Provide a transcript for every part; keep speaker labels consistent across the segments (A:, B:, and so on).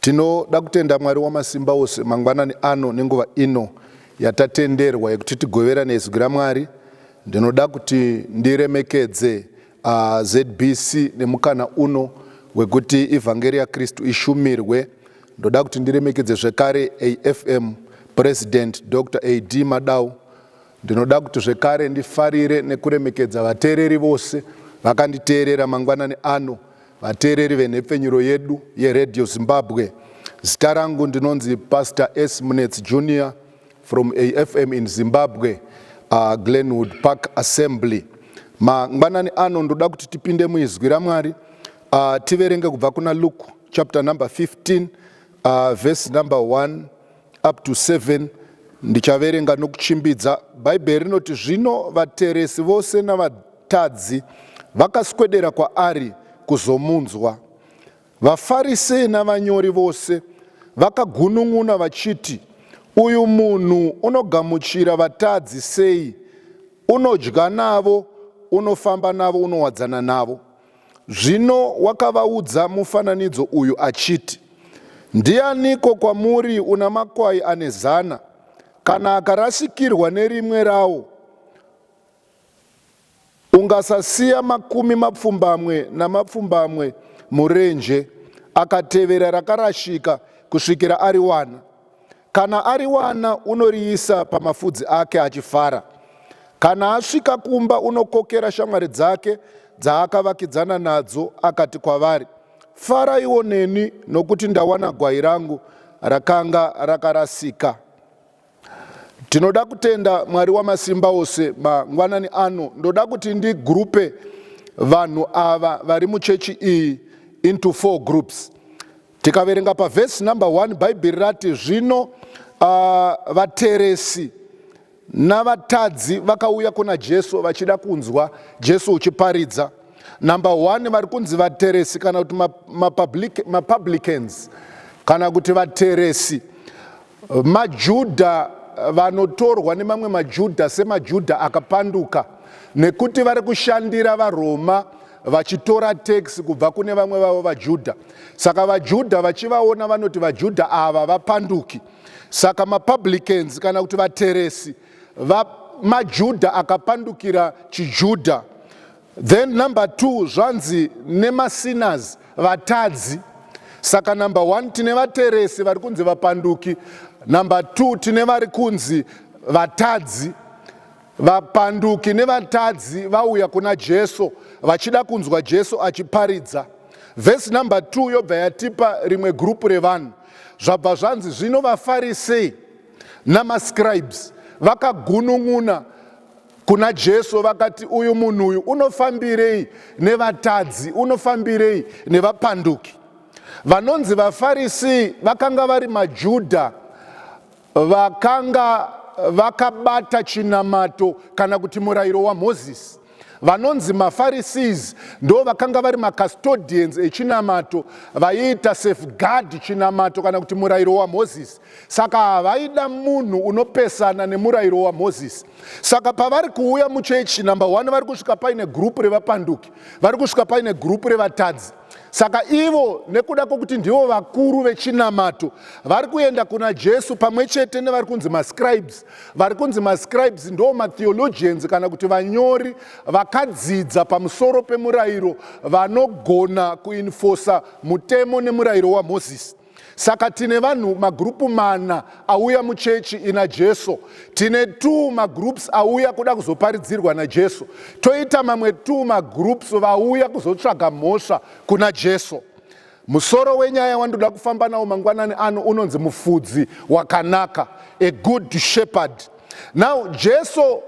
A: Tinoda kutenda Mwari wamasimba ose mangwanani ano nenguva ino yatatenderwa yekuti tigoverane izwi raMwari. Ndinoda kuti ndiremekedze ZBC nemukana uno wekuti ivhangeri yaKristu ishumirwe. Ndoda kuti ndiremekedze zvekare AFM President Dr. AD Madau. Ndinoda kuti zvekare ndifarire nekuremekedza vateereri vose vakanditeerera mangwanani ano, vateereri venhepfenyuro yedu yeRadio Zimbabwe. Zita rangu ndinonzi Pastor S. Munetsi Junior from AFM in Zimbabwe, Glenwood Park Assembly. Mangwanani ano ndoda kuti tipinde muizwi raMwari, tiverenge kubva kuna Luke chapter number 15, verse number 1 up to 7. Ndichaverenga nokuchimbidza. Bhaibheri rinoti, "Zvino vateresi vose navatadzi vakaswedera kwaari kuzomunzwa. VaFarisei navanyori vose vakagunun'una vachiti, 'Uyu munhu unogamuchira vatadzi sei? Unodya navo, unofamba navo, unowadzana navo.' Zvino wakavaudza mufananidzo uyu achiti, 'Ndianiko kwamuri una makwai ane 100, kana akarasikirwa nerimwe rawo, ungasasiya 78 murenje, akatevera rakarashika kusvikira ariwana? Kana ariwana, unoriisa pamafudzi ake achifara. Kana asvika kumba, unokokera shamwari dzake dzaakavakidzana nadzo, akati kwavari, 'Faraiwo neni, nokuti ndawana gwai rangu rakanga rakarasika.'" Tinoda kutenda Mwari wamasimba ose mangwanani ano. Ndoda kuti ndigrupe vanhu ava vari muchechi iyi into four groups. Tikaverenga pavhesi number 1, Bhaibheri rati, "Zvino vateresi navatadzi vakauya kuna Jesu vachida kunzwa Jesu uchiparidza." Number 1, vari kunzi vateresi kana kuti mapublicans kana kuti vateresi, maJudha vanotorwa nemamwe maJudha semaJudha akapanduka nekuti vari kushandira vaRoma vachitora tax kubva kune vamwe vavo vaJudha. Saka vaJudha vachivaona vanoti vaJudha ava vapanduki. Saka mapublicans kana kuti vateresi maJudha akapandukira chiJudha. Then number two, zvanzi nemasinners, vatadzi. Saka number one, tine vateresi vari kunzi vapanduki. Number two, tine vari kunzi vatadzi. Vapanduki nevatadzi vauya kuna Jesu vachida kunzwa Jesu achiparidza. Vhesi number two yobva yatipa rimwe gurupu revanhu. Zvabva zvanzi, "Zvino vaFarisei namascribes vakagunun'una kuna Jesu vakati, 'Uyu munhu uyu unofambirei nevatadzi, unofambirei nevapanduki?'" Vanonzi vaFarisi vakanga vari maJudha vakanga vakabata chinamato kana kuti murayiro waMozisi. Vanonzi maPharisees ndo vakanga vari macustodians echinamato, vaiita safeguard chinamato kana kuti murayiro waMozisi. Saka havaida munhu unopesana nemurayiro waMozisi. Saka pavari kuuya muchechi, number one, vari kusvika paine gurupu revapanduki, vari kusvika paine gurupu revatadzi. Saka ivo, nekuda kwokuti ndivo vakuru vechinamato, vari kuenda kuna Jesu pamwe chete nevari kunzi mascribes. Vari kunzi mascribes ndo matheologians kana kuti vanyori vakadzidza pamusoro pemurayiro, vanogona kuenforca mutemo nemurayiro waMozisi. Saka tine vanhu magurupu mana auya muchechi ina Jesu. Tine two magroups auya kuda kuzoparidzirwa naJesu, toita mamwe two magroups vauya kuzotsvaga mhosva kuna Jesu. Musoro wenyaya wandoda kufamba nawo mangwanani ano unonzi "Mufudzi Wakanaka", a good shepherd. Now Jesu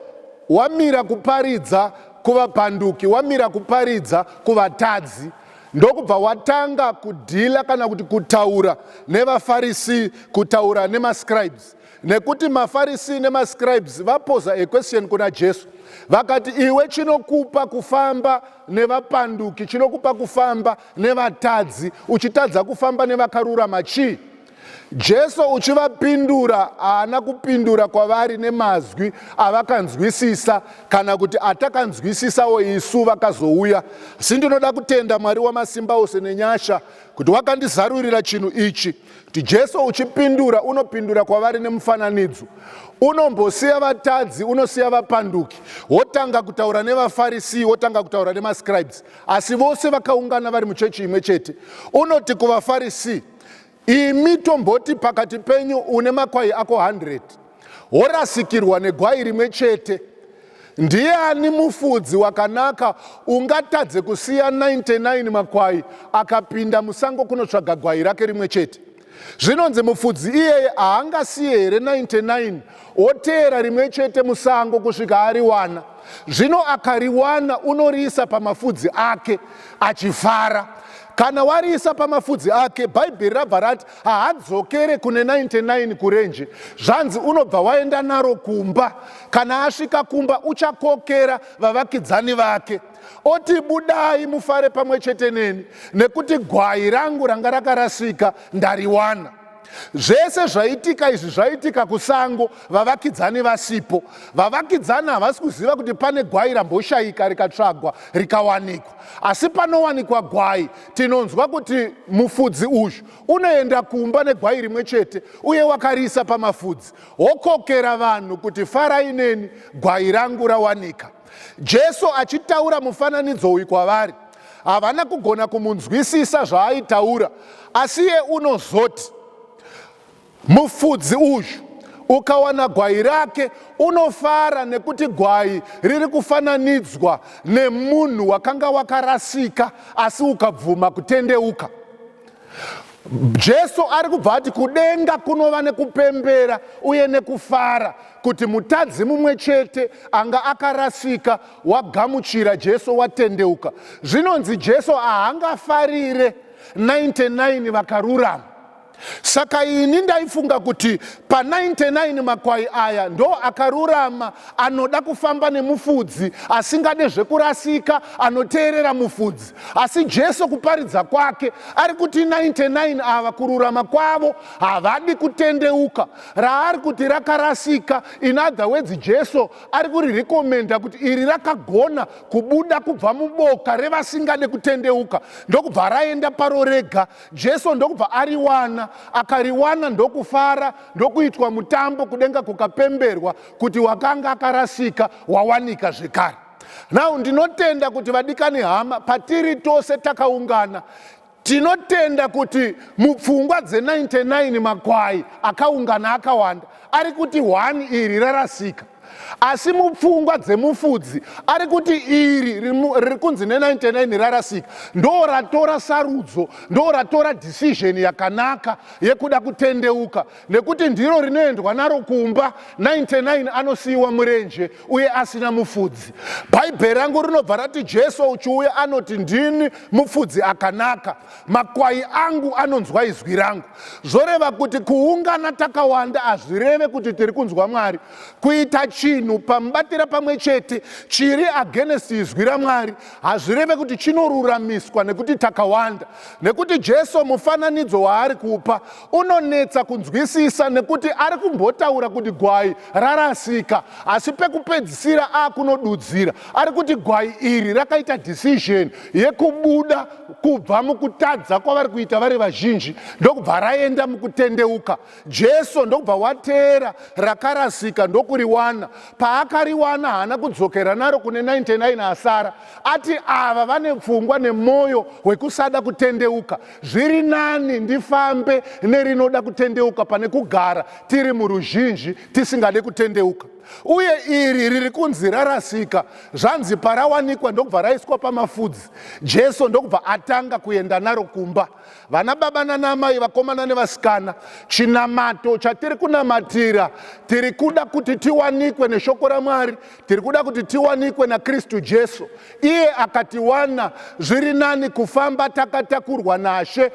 A: wamira kuparidza kuvapanduki, wamira kuparidza kuvatadzi, ndokubva watanga kudeala kana kuti kutaura nevaFarisi, kutaura nemascribes, nekuti maFarisi nemascribes vaposa a question kuna Jesu. Vakati, "Iwe, chinokupa kufamba nevapanduki, chinokupa kufamba nevatadzi, uchitadza kufamba nevakarurama chii?" Jesu uchivapindura haana kupindura kwavari nemazwi avakanzwisisa kana kuti atakanzwisisawo isu vakazouya. Asi ndinoda kutenda Mwari wamasimba ose nenyasha kuti wakandizarurira chinhu ichi kuti Jesu uchipindura unopindura kwavari nemufananidzo. Unombosiya vatadzi, unosiya vapanduki, wotanga kutaura nevaFarisi, wotanga kutaura nemascribes, asi vose vakaungana vari muchechi imwe chete. Unoti kuvaFarisi, imi tomboti pakati penyu une makwai ako 100 worasikirwa negwai rimwe chete ndiani mufudzi wakanaka ungatadze kusiya 99 makwai akapinda musango kunotsvaga gwai rake rimwe chete? Zvinonzi mufudzi iyeye haangasiye here 99 oteera rimwe chete musango kusvika ariwana? Zvino akariwana unoriisa pamafudzi ake achifara. Kana wariisa pamafudzi ake, Bhaibheri rabva rati haadzokere kune 99 kurenje. Zvanzi unobva waenda naro kumba. Kana asvika kumba uchakokera vavakidzani vake oti budai mufare pamwe chete neni nekuti gwai rangu ranga rakarasika ndariwana. Zvese zvaitika izvi zvaitika kusango vavakidzani vasipo. Vavakidzani havasi kuziva kuti pane gwai ramboshaika rikatsvagwa rikawanikwa. Asi panowanikwa gwai tinonzwa kuti mufudzi uyu unoenda kumba negwai rimwe chete uye wakariisa pamafudzi wokokera vanhu kuti farai neni gwai rangu rawanika. Jesu achitaura mufananidzo uyu kwavari, havana kugona kumunzwisisa zvaaitaura, asi iye unozoti mufudzi uyu ukawana gwai rake unofara nekuti gwai riri kufananidzwa nemunhu wakanga wakarasika asi ukabvuma kutendeuka. Jesu ari kubva ati kudenga kunova nekupembera uye nekufara kuti mutadzi mumwe chete anga akarasika wagamuchira Jesu watendeuka. Zvinonzi Jesu haangafarire 99 vakarurama. Saka ini ndaifunga kuti pa 99 makwai aya ndo akarurama anoda kufamba nemufudzi asingade zvekurasika anoteerera mufudzi. Asi Jesu kuparidza kwake ari kuti 99 ava kururama kwavo havadi kutendeuka. Raari kuti rakarasika, in other words Jesu ari kurirekomenda kuti iri rakagona kubuda kubva muboka revasingade kutendeuka ndokubva raenda paro rega. Jesu ndokubva ariwana, akariwana ndokufara ndokuitwa mutambo kudenga kukapemberwa kuti wakanga akarasika wawanika zvekare. Now ndinotenda kuti vadikani hama, patiri tose takaungana tinotenda kuti mupfungwa dze99 makwai akaungana akawanda ari kuti 1 iri rarasika, asi mupfungwa dzemufudzi ari kuti iri riri kunzi ne99 rarasika ndo ratora sarudzo, ndo ratora decision yakanaka yekuda kutendeuka, nekuti ndiro rinoendwa naro kumba. 99 anosiyiwa murenje uye asina mufudzi. Bhaibheri rangu rinobva rati Jesu uchiuya anoti ndini mufudzi akanaka, makwai angu anonzwa izwi rangu. Zvoreva kuti kuungana takawanda hazvireve kuti tiri kunzwa Mwari. Kuita chinhu pamubatira pamwe chete chiri against izwi raMwari hazvireve kuti chinoruramiswa nekuti takawanda, nekuti Jesu mufananidzo waari kupa unonetsa kunzwisisa nekuti ari kumbotaura kuti gwai rarasika, asi pekupedzisira akunodudzira ari kuti gwai iri rakaita decision yekubuda kubva mukutadza kwavari kuita vari vazhinji ndokubva raenda mukutendeuka. Jesu ndokubva wateera rakarasika ndokuriwana. Paakariwana haana kudzokera naro kune 99 asara. Ati ava vane pfungwa nemwoyo wekusada kutendeuka, zviri nani ndifambe nerinoda kutendeuka pane kugara tiri muruzhinji tisingade kutendeuka. Uye iri riri kunzi rarasika, zvanzi parawanikwa ndokubva raiswa pamafudzi. Jesu ndokubva atanga kuenda naro kumba. Vana baba nanamai, vakomana nevasikana, chinamato chatiri kunamatira, tiri kuda kuti tiwanikwe neshoko raMwari, tiri kuda kuti tiwanikwe naKristu Jesu. Iye akatiwana, zviri nani kufamba takatakurwa naShe.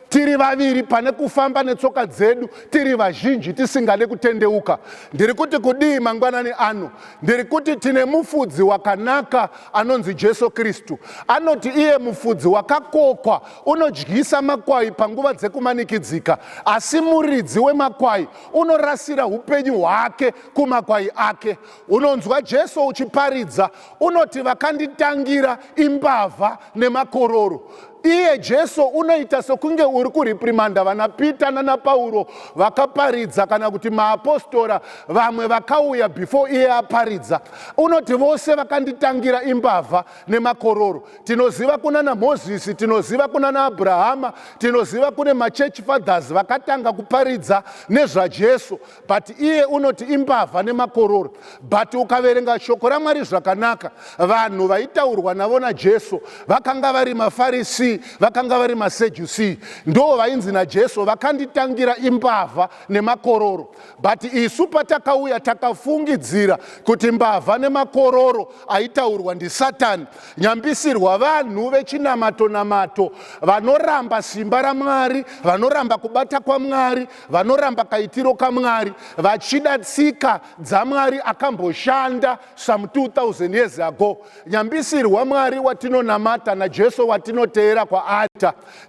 A: tiri vaviri pane kufamba netsoka dzedu tiri vazhinji tisingade kutendeuka. Ndiri kuti kudii mangwanani ano? Ndiri kuti tine mufudzi wakanaka anonzi Jesu Kristu. Anoti iye mufudzi wakakokwa unodyisa makwai panguva dzekumanikidzika, asi muridzi wemakwai unorasira upenyu hwake kumakwai ake. Unonzwa Jesu uchiparidza, unoti vakanditangira imbavha nemakororo. Iye Jesu unoita sokunge uri kuriprimanda vana Peter nana Pauro vakaparidza, kana kuti maapostora vamwe vakauya before iye aparidza. Unoti vose vakanditangira imbavha nemakororo. Tinoziva kuna naMozisi, tinoziva kuna naAbrahama, tinoziva kune machurch fathers vakatanga kuparidza nezvaJesu, but iye unoti imbavha nemakororo. But ukaverenga shoko raMwari zvakanaka, vanhu vaitaurwa navo naJesu vakanga vari maFarisi, vakanga vari maSejusi, ndo vainzi naJesu vakanditangira imbavha nemakororo. But isu patakauya takafungidzira kuti mbavha nemakororo aitaurwa ndiSatani. Nyambisirwa vanhu vechinamato-namato vanoramba simba raMwari, vanoramba kubata kwaMwari, vanoramba kaitiro kaMwari, vachida tsika dzaMwari akamboshanda some 2000 years ago. Nyambisirwa Mwari watinonamata naJesu watinoteera kwaari.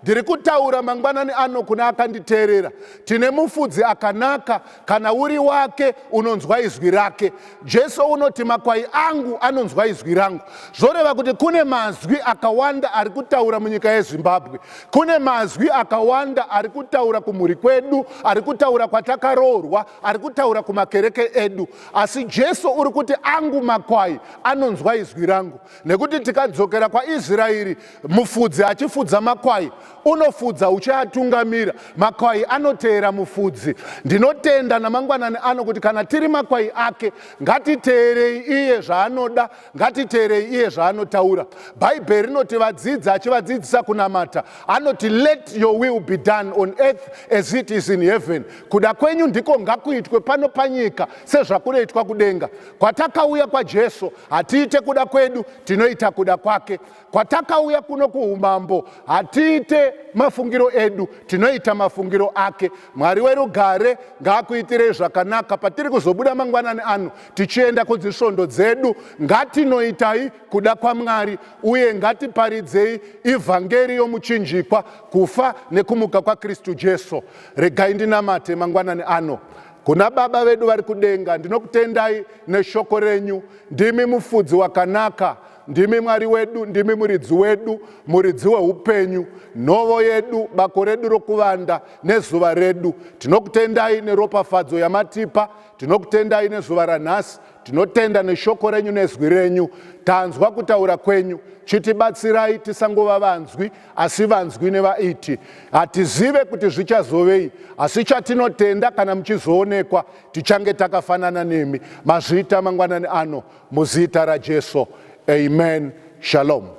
A: Ndiri kutaura mangwanani ano kuna akanditeerera, tine mufudzi akanaka. Kana uri wake unonzwa izwi rake. Jesu unoti makwai angu anonzwa izwi rangu. Zvoreva kuti kune mazwi akawanda ari kutaura munyika yeZimbabwe, kune mazwi akawanda ari kutaura kumhuri kwedu, ari kutaura kwatakaroorwa, ari kutaura kumakereke edu, asi Jesu uri kuti angu makwai anonzwa izwi rangu. Nekuti tikadzokera kwaIsraeri, mufudzi achifudza makwai, unofudza uchiatungamira, makwai anoteera mufudzi. Ndinotenda namangwanani ano kuti kana tiri makwai ake, ngatiteerei iye zvaanoda, ngatiteerei iye zvaanotaura. Bhaibheri rinoti vadzidzi achivadzidzisa kunamata, anoti let your will be done on earth as it is in heaven. Kuda kwenyu ndiko ngakuitwe pano panyika sezvakunoitwa kudenga. Kwatakauya kwaJesu hatiite kuda kwedu, tinoita kuda kwake. Kwatakauya kuno kuumambo hatiite mafungiro edu, tinoita mafungiro ake. Mwari werugare ngaakuitirei zvakanaka. Patiri kuzobuda mangwanani ano tichienda kudzisvondo dzedu, ngatinoitai kuda kwaMwari uye ngatiparidzei ivhangeri yomuchinjikwa, kufa nekumuka kwaKristu Jesu. Regai ndinamate mangwanani ano. Kuna Baba vedu vari kudenga, ndinokutendai neshoko renyu. Ndimi mufudzi wakanaka, ndimi Mwari wedu, ndimi muridzi wedu, muridzi weupenyu, nhovo yedu, bako redu rokuvanda nezuva redu. Tinokutendai neropafadzo yamatipa, tinokutendai nezuva ranhasi, tinotenda neshoko renyu nezwi renyu. Tanzwa kutaura kwenyu, chitibatsirai tisangova vanzwi asi vanzwi nevaiti. Hatizive kuti zvichazovei, asi chatinotenda kana muchizoonekwa tichange takafanana nemi. Mazviita mangwanani ano muzita raJesu, amen. Shalom.